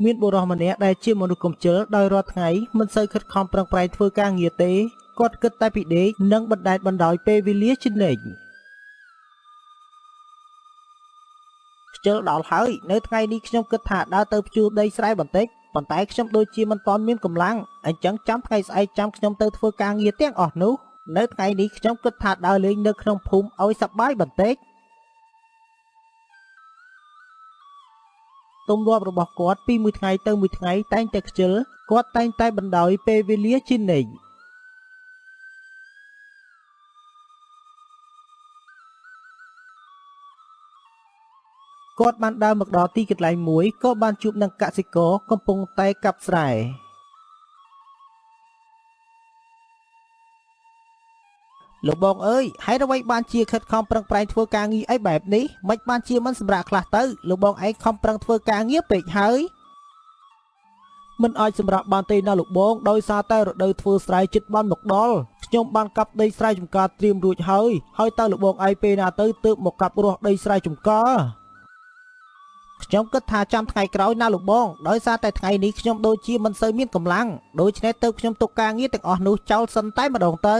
មានបុរសម្នាក់ដែលជាមនុស្សកំជិលដោយរាល់ថ្ងៃមិនសូវខិតខំប្រឹងប្រែងធ្វើការងារទេគាត់គិតតែពីដេកនិងបណ្ដែតបណ្ដោយពេលវេលាជានិច្ចខ្ជិលដល់ហើយនៅថ្ងៃនេះខ្ញុំគិតថាដើរទៅភ្ជួរដីស្រែបន្តិចប៉ុន្តែខ្ញុំដូចជាមិនទាន់មានកម្លាំងអញ្ចឹងចាំថ្ងៃស្អែកចាំខ្ញុំទៅធ្វើការងារទាំងអស់នោះនៅថ្ងៃនេះខ្ញុំគិតថាដើរលេងនៅក្នុងភូមិឲ្យសប្បាយបន្តិចទម្លាប់របស់គាត់ពីមួយថ្ងៃទៅមួយថ្ងៃតែងតែខ្ជិលគាត់តែងតែបណ្ដោយពេលវេលាជានិច្ចគាត់បានដើរមកដល់ទីកន្លែងមួយក៏បានជួបនឹងកសិករកំពុងតែកាប់ស្រែលោកបងអើយហេតុអ្វីបានជាខិតខំប្រឹងប្រែងធ្វើការងារអីបែបនេះមិនបានជាមិនសម្រាកខ្លះទៅលោកបងឯងខំប្រឹងធ្វើការងារពេកហើយមិនអាចសម្រាកបានទេណាលោកបងដោយសារតែរដូវធ្វើស្រែជិតបានមកដល់ខ្ញុំបានកាប់ដីស្រែចម្ការត្រៀមរួចហើយហើយតើលោកបងឯងពេលណាទៅទើបមកកាប់រាស់ដីស្រែចម្ការខ្ញុំគិតថាចាំថ្ងៃក្រោយណាលោកបងដោយសារតែថ្ងៃនេះខ្ញុំដូចជាមិនសូវមានកម្លាំងដូច្នេះទើបខ្ញុំទុកការងារទាំងអស់នោះចោលសិនតែម្ដងទៅ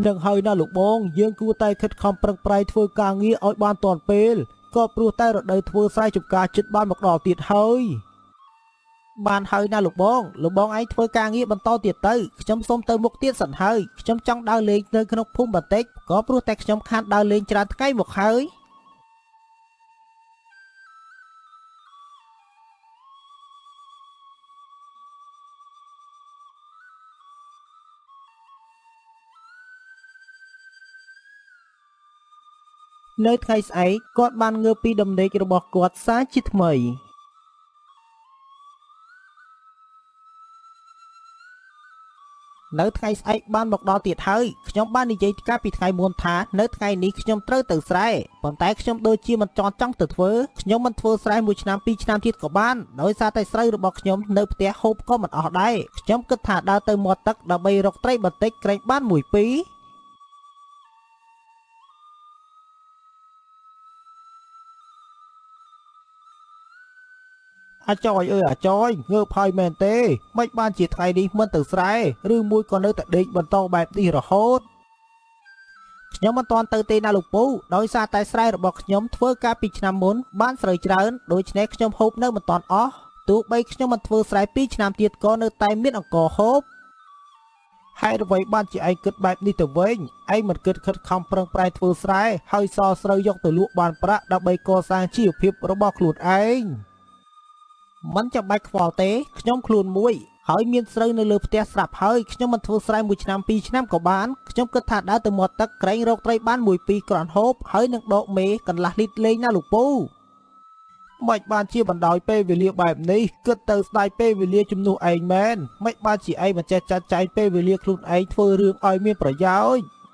នឹងហើយណាលោកបងយើងគួរតែខិតខំប្រឹងប្រែងធ្វើការងារឲ្យបានទាន់ពេលក៏ព្រោះតែរដូវធ្វើស្រែចម្ការជិតបានមកដល់ទៀតហើយបានហើយណាលោកបងលោកបងឯងធ្វើការងារបន្តទៀតទៅខ្ញុំសូមទៅមុខទៀតសិនហើយខ្ញុំចង់ដើរលេងនៅក្នុងភូមិបន្តិចក៏ព្រោះតែខ្ញុំខានដើរលេងច្រើនថ្ងៃមកហើយនៅថ្ងៃស្អែកគាត់បានងើបពីដំណេករបស់គាត់សាជាថ្មីនៅថ្ងៃស្អែកបានមកដល់ទៀតហើយខ្ញុំបាននិយាយកាលពីថ្ងៃមុនថានៅថ្ងៃនេះខ្ញុំត្រូវទៅស្រែប៉ុន្តែខ្ញុំដូចជាមិនចង់ទៅធ្វើខ្ញុំមិនធ្វើស្រែមួយឆ្នាំពីរឆ្នាំទៀតក៏បានដោយសារតែស្រូវរបស់ខ្ញុំនៅផ្ទះហូបក៏មិនអស់ដែរខ្ញុំគិតថាដើរទៅមាត់ទឹកដើម្បីរកត្រីបន្តិចក្រែងបានមួយពីរអាចយអើយអាចយងើបហើយមែនទេមិនបានជាថ្ងៃនេះមិនទៅស្រែឬមួយក៏នៅតែដេកបន្តបែបនេះរហូតខ្ញុំមិនទាន់ទៅទេណាលោកពូដោយសារតែស្រែរបស់ខ្ញុំធ្វើការពីឆ្នាំមុនបានស្រូវច្រើនដូច្នេះខ្ញុំហូបនៅមិនទាន់អស់ទោះបីខ្ញុំមិនធ្វើស្រែ2ឆ្នាំទៀតក៏នៅតែមានអង្ករហូបហេតុអ្វីបានជាឯងគិតបែបនេះទៅវិញឯងមិនគិតខិតខំប្រឹងប្រែងធ្វើស្រែហើយសល់ស្រូវយកទៅលក់បានប្រាក់ដើម្បីកសាងជីវភាពរបស់ខ្លួនឯងមិនចាំបាច់ខ្វល់ទេខ្ញុំខ្លួនមួយហើយមានស្រូវនៅលើផ្ទះស្រាប់ហើយខ្ញុំមិនធ្វើស្រែមួយឆ្នាំពីរឆ្នាំក៏បានខ្ញុំគិតថាដើរទៅមាត់ទឹកក្រែងរកត្រីបានមួយពីរគ្រាន់ហូបហើយនឹងដកមេកន្លះលីត្រលេងណាលោកពូមិនបានជាបណ្ដោយពេលវេលាបែបនេះគិតទៅស្ដាយពេលវេលាជំនួសឯងមែនមិនបានជាឯងមិនចេះចាត់ចែងពេលវេលាខ្លួនឯងធ្វើរឿងឲ្យមានប្រយោជន៍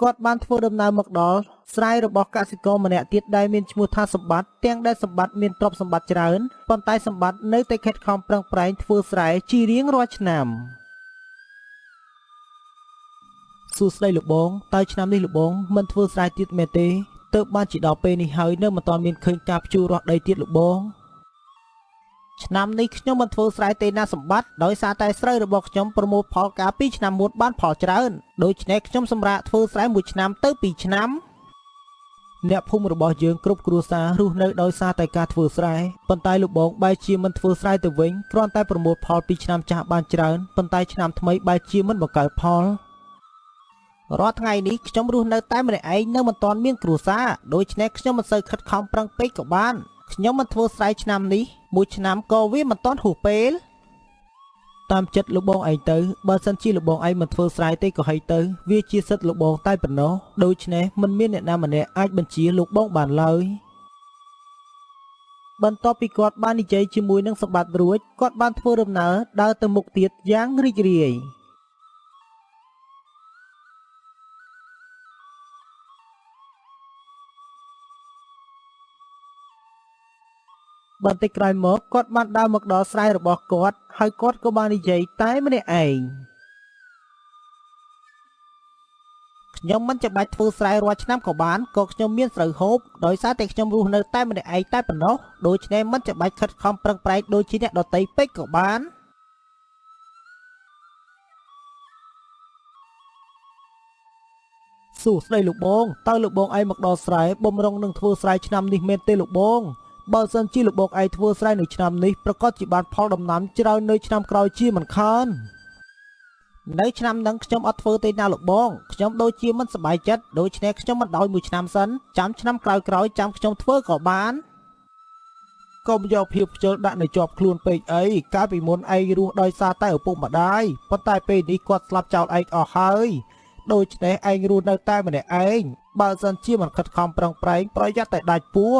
គាត់បានធ្វើដំណើរមកដល់ស្រែរបស់កសិករម្នាក់ទៀតដែលមានឈ្មោះថាសម្បត្តិទាំងដែលសម្បត្តិមានទ្រព្យសម្បត្តិច្រើនប៉ុន្តែសម្បត្តិនៅតែខិតខំប្រឹងប្រែងធ្វើស្រែជារៀងរាល់ឆ្នាំសួស្តីលោកបងតើឆ្នាំនេះលោកបងមិនធ្វើស្រែទៀតមែនទេទើបបានជាដល់ពេលនេះហើយនៅមិនទាន់មានឃើញការភ្ជួររាស់ដីទៀតលោកបងឆ្នាំនេះខ្ញុំមិនធ្វើស្រែទេណាសម្បត្តិដោយសារតែស្រូវរបស់ខ្ញុំប្រមូលផលកាលពីឆ្នាំមុនបានផលច្រើនដូច្នេះខ្ញុំសម្រាកធ្វើស្រែមួយឆ្នាំទៅពីរឆ្នាំអ្នកភូមិរបស់យើងគ្រប់គ្រួសាររស់នៅដោយសារតែការធ្វើស្រែប៉ុន្តែលោកបងបែរជាមិនធ្វើស្រែទៅវិញគ្រាន់តែប្រមូលផលពីឆ្នាំចាស់បានច្រើនប៉ុន្តែឆ្នាំថ្មីបែរជាមិនបង្កើតផលរាល់ថ្ងៃនេះខ្ញុំរស់នៅតែម្នាក់ឯងនៅមិនទាន់មានគ្រួសារដូច្នេះខ្ញុំមិនសូវខិតខំប្រឹងពេកក៏បានខ្ញុំមិនធ្វើស្រែឆ្នាំនេះមួយឆ្នាំក៏វាមិនទាន់ហួសពេលតាមចិត្តលោកបងឯងទៅបើសិនជាលោកបងឯងមិនធ្វើស្រែទេក៏ហីទៅវាជាសិទ្ធិលោកបងតែប៉ុណ្ណោះដូច្នេះមិនមានអ្នកណាម្នាក់អាចបញ្ជាលោកបងបានឡើយបន្ទាប់ពីគាត់បាននិយាយជាមួយនឹងសម្បត្តិរួចគាត់បានធ្វើដំណើរដើរទៅមុខទៀតយ៉ាងរីករាយ បន្តិចក្រោយមកគាត់បានដើរមកដល់ស្រែរបស់គាត់ហើយគាត់ក៏បាននិយាយតែម្នាក់ឯងខ្ញុំមិនចាំបាច់ធ្វើស្រែរាល់ឆ្នាំក៏បានក៏ខ្ញុំមានស្រូវហូបដោយសារតែខ្ញុំរស់នៅតែម្នាក់ឯងតែប៉ុណ្ណោះដូច្នេះមិនចាំបាច់ខិតខំប្រឹងប្រែងដូចជាអ្នកដទៃពេកក៏បានសួស្តីលោកបងតើលោកបងឯងមកដល់ស្រែបំរុងនឹងធ្វើស្រែឆ្នាំនេះមែនទេលោកបងបើសិនជាលោកបងឯងធ្វើស្រែនៅឆ្នាំនេះប្រកាសជាបានផលដំណាំច្រើននៅឆ្នាំក្រោយជាមិនខាននៅឆ្នាំហ្នឹងខ្ញុំអត់ធ្វើទេណាលោកបងខ្ញុំដូចជាមិនសប្បាយចិត្តដូច្នេះខ្ញុំមិនដោយមួយឆ្នាំសិនចាំឆ្នាំក្រោយៗចាំខ្ញុំធ្វើក៏បានកុំយកភាពខ្ជិលដាក់នៅជាប់ខ្លួនពេកអីកាលពីមុនឯងរស់ដោយសារតែឪពុកម្ដាយប៉ុន្តែពេលនេះគាត់ស្លាប់ចោលឯងអស់ហើយដូច្នេះឯងរស់នៅតែម្នាក់ឯងបើសិនជាមិនខិតខំប្រឹងប្រែងប្រយ័ត្នតែដាច់ពោះ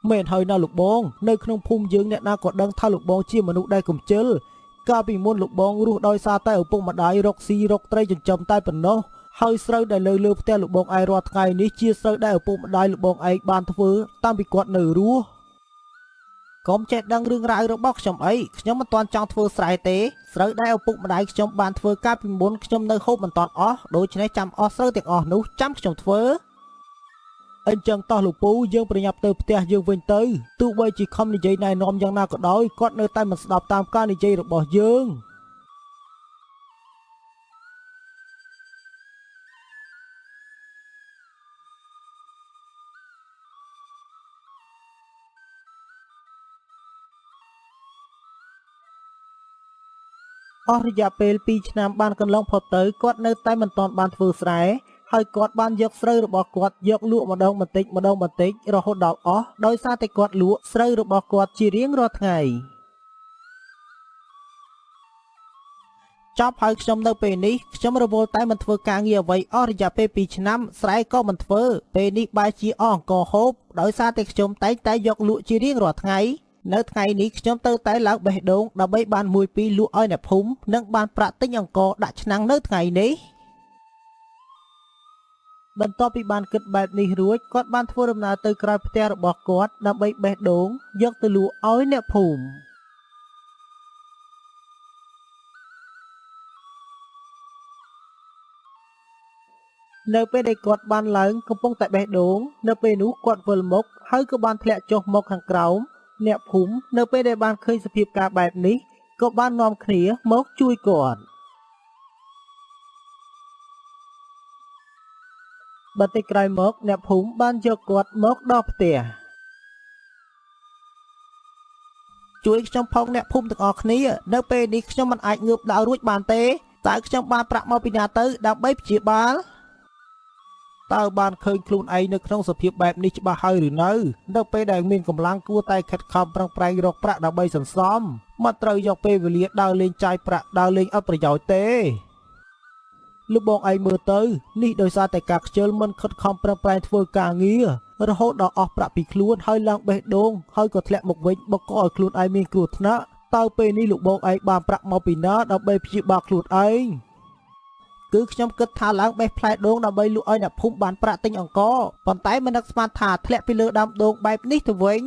មែនហើយណាលោកបងនៅក្នុងភូមិយើងអ្នកណាក៏ដឹងថាលោកបងជាមនុស្សដែលកំជិលកាលពីមុនលោកបងរស់ដោយសារតែឪពុកម្ដាយរកស៊ីរកត្រីចិញ្ចឹមតែប៉ុណ្ណោះហើយស្រូវដែលនៅលើផ្ទះលោកបងឯងរាល់ថ្ងៃនេះជាស្រូវដែលឪពុកម្ដាយលោកបងឯងបានធ្វើតាំងពីគាត់នៅរស់កុំចេះដឹងរឿងរ៉ាវរបស់ខ្ញុំអីខ្ញុំមិនទាន់ចង់ធ្វើស្រែទេស្រូវដែលឪពុកម្ដាយខ្ញុំបានធ្វើកាលពីមុនខ្ញុំនៅហូបមិនទាន់អស់ដូច្នេះចាំអស់ស្រូវទាំងអស់នោះចាំខ្ញុំធ្វើអញ្ចឹងតោះលោកពូយើងប្រញាប់ទៅផ្ទះយើងវិញទៅទោះបីជាខំនិយាយណែនាំយ៉ាងណាក៏ដោយគាត់នៅតែមិនស្ដាប់តាមការនិយាយរបស់យើងអស់រយៈពេល2ឆ្នាំបានកន្លងផុតទៅគាត់នៅតែមិនទាន់បានធ្វើស្រែហើយគាត់បានយកស្រូវរបស់គាត់យកលក់ម្ដងបន្តិចម្ដងបន្តិចរហូតដល់អស់ដោយសារតែគាត់លក់ស្រូវរបស់គាត់ជារៀងរាល់ថ្ងៃចប់ហើយខ្ញុំនៅពេលនេះខ្ញុំរវល់តែមិនធ្វើការងារអ្វីអស់រយៈពេល2ឆ្នាំស្រែក៏មិនធ្វើពេលនេះបែរជាអស់អង្គហូបដោយសារតែខ្ញុំតែងតែយកលក់ជារៀងរាល់ថ្ងៃនៅថ្ងៃនេះខ្ញុំទៅតែឡើងបេះដូងដើម្បីបានមួយពីរលក់ឲ្យអ្នកភូមិនិងបានប្រាក់ទិញអង្គដាក់ឆ្នាំងនៅថ្ងៃនេះបន្ទាប់ពីបានគិតបែបនេះរួចគាត់បានធ្វើដំណើរទៅក្រោយផ្ទះរបស់គាត់ដើម្បីបេះដូងយកទៅលក់ឲ្យអ្នកភូមិនៅពេលដែលគាត់បានឡើងកំពុងតែបេះដូងនៅពេលនោះគាត់វិលមុខហើយក៏បានធ្លាក់ចុះមកខាងក្រោមអ្នកភូមិនៅពេលដែលបានឃើញសភាពការបែបនេះក៏បាននាំគ្នាមកជួយគាត់បន្តិចក្រោយមកអ្នកភូមិបានយកគាត់មកដល់ផ្ទះជួយខ្ញុំផងអ្នកភូមិទាំងអស់គ្នានៅពេលនេះខ្ញុំមិនអាចងើបដើររួចបានទេតើខ្ញុំបានប្រាក់មកពីណាទៅដើម្បីព្យាបាលតើបានឃើញខ្លួនឯងនៅក្នុងសភាពបែបនេះច្បាស់ហើយឬនៅនៅពេលដែលមានកម្លាំងគួរតែខិតខំប្រឹងប្រែងរកប្រាក់ដើម្បីសន្សំមិនត្រូវយកពេលវេលាដើរលេងចាយប្រាក់ដើរលេងអត់ប្រយោជន៍ទេលោកបងឯងមើលទៅនេះដោយសារតែការខ្ជិលមិនខិតខំប្រឹងប្រែងធ្វើការងាររហូតដល់អស់ប្រាក់ពីខ្លួនហើយឡើងបេះដូងហើយក៏ធ្លាក់មកវិញបង្កឲ្យខ្លួនឯងមានគ្រោះថ្នាក់តើពេលនេះលោកបងឯងបានប្រាក់មកពីណាដើម្បីព្យាបាលខ្លួនឯងគឺខ្ញុំគិតថាឡើងបេះផ្លែដូងដើម្បីលក់ឲ្យអ្នកភូមិបានប្រាក់ទិញអង្ករប៉ុន្តែមិននឹកស្មានថាធ្លាក់ពីលើដើមដូងបែបនេះទៅវិញ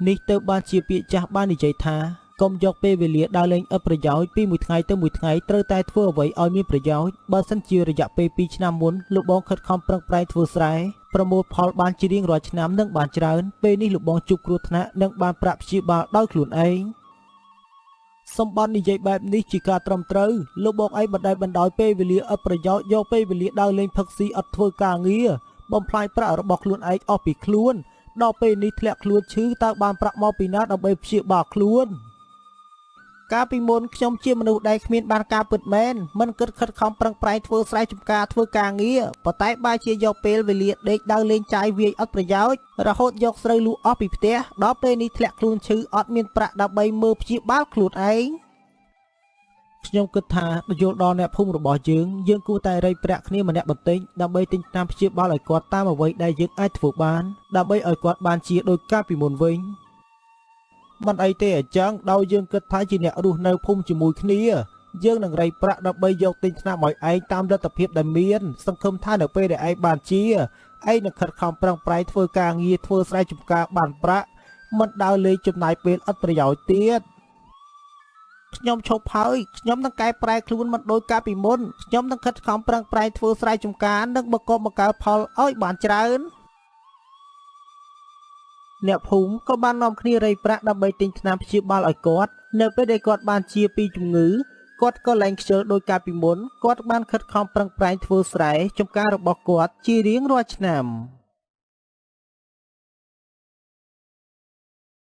នេះទៅបានជាពាក្យចាស់បាននិយាយថាកុំយកពេលវេលាដើរលេងឥតប្រយោជន៍ពីមួយថ្ងៃទៅមួយថ្ងៃត្រូវតែធ្វើអ្វីឲ្យមានប្រយោជន៍បើសិនជារយៈពេល2ឆ្នាំមុនលោកបងខិតខំប្រឹងប្រែងធ្វើស្រែប្រមូលផលបានជារៀងរាល់ឆ្នាំនិងបានច្រើនពេលនេះលោកបងជួបគ្រោះថ្នាក់និងបានប្រាក់ព្យាបាលដោយខ្លួនឯងសម្បត្តិនិយាយបែបនេះជាការត្រឹមត្រូវលោកបងឯងបណ្ដែតបណ្ដោយពេលវេលាឥតប្រយោជន៍យកពេលវេលាដើរលេងផឹកស៊ីអត់ធ្វើការងារបំផ្លាញប្រាក់របស់ខ្លួនឯងអស់ពីខ្លួនដល់ពេលនេះធ្លាក់ខ្លួនឈឺតើបានប្រាក់មកពីណាដើម្បីព្យាបាលខ្លួនកាលពីមុនខ្ញុំជាមនុស្សដែលគ្មានបានការពិតមែនមិនគិតខិតខំប្រឹងប្រែងធ្វើស្រែចម្ការធ្វើការងារប៉ុន្តែបែរជាយកពេលវេលាដេកដើរលេងចាយវាយអត់ប្រយោជន៍រហូតយកស្រូវលក់អស់ពីផ្ទះដល់ពេលនេះធ្លាក់ខ្លួនឈឺអត់មានប្រាក់ដើម្បីមើលព្យាបាលខ្លួនឯងខ្ញុំគិតថាយល់ដល់អ្នកភូមិរបស់យើងយើងគួរតែរៃប្រាក់គ្នាម្នាក់បន្តិចដើម្បីទិញថ្នាំព្យាបាលឲ្យគាត់តាមអ្វីដែលយើងអាចធ្វើបានដើម្បីឲ្យគាត់បានជាដូចកាលពីមុនវិញមិនអីទេអញ្ចឹងដោយយើងគិតថាជាអ្នករស់នៅភូមិជាមួយគ្នាយើងនឹងរៃប្រាក់ដើម្បីយកទិញថ្នាំឲ្យឯងតាមលទ្ធភាពដែលមានសង្ឃឹមថានៅពេលដែលឯងបានជា ឯងនឹងខិតខំប្រឹងប្រែងធ្វើការងារធ្វើស្រែចម្ការបានប្រាក់មិនដើរលេងចំណាយពេលឥតប្រយោជន៍ទៀតខ្ញុំឈប់ហើយខ្ញុំនឹងកែប្រែខ្លួនមិនដូចកាលពីមុនខ្ញុំនឹងខិតខំប្រឹងប្រែងធ្វើស្រែចម្ការនិងបង្កបង្កើនផលឲ្យបានច្រើនអ្នកភូមិក៏បាននាំគ្នារៃប្រាក់ដើម្បីទិញថ្នាំព្យាបាលឲ្យគាត់នៅពេលដែលគាត់បានជាពីជំងឺគាត់ក៏លែងខ្ជិលដោយកាលពីមុនគាត់បានខិតខំប្រឹងប្រែងធ្វើស្រែចម្ការរបស់គាត់ជារៀងរាល់ឆ្នាំ។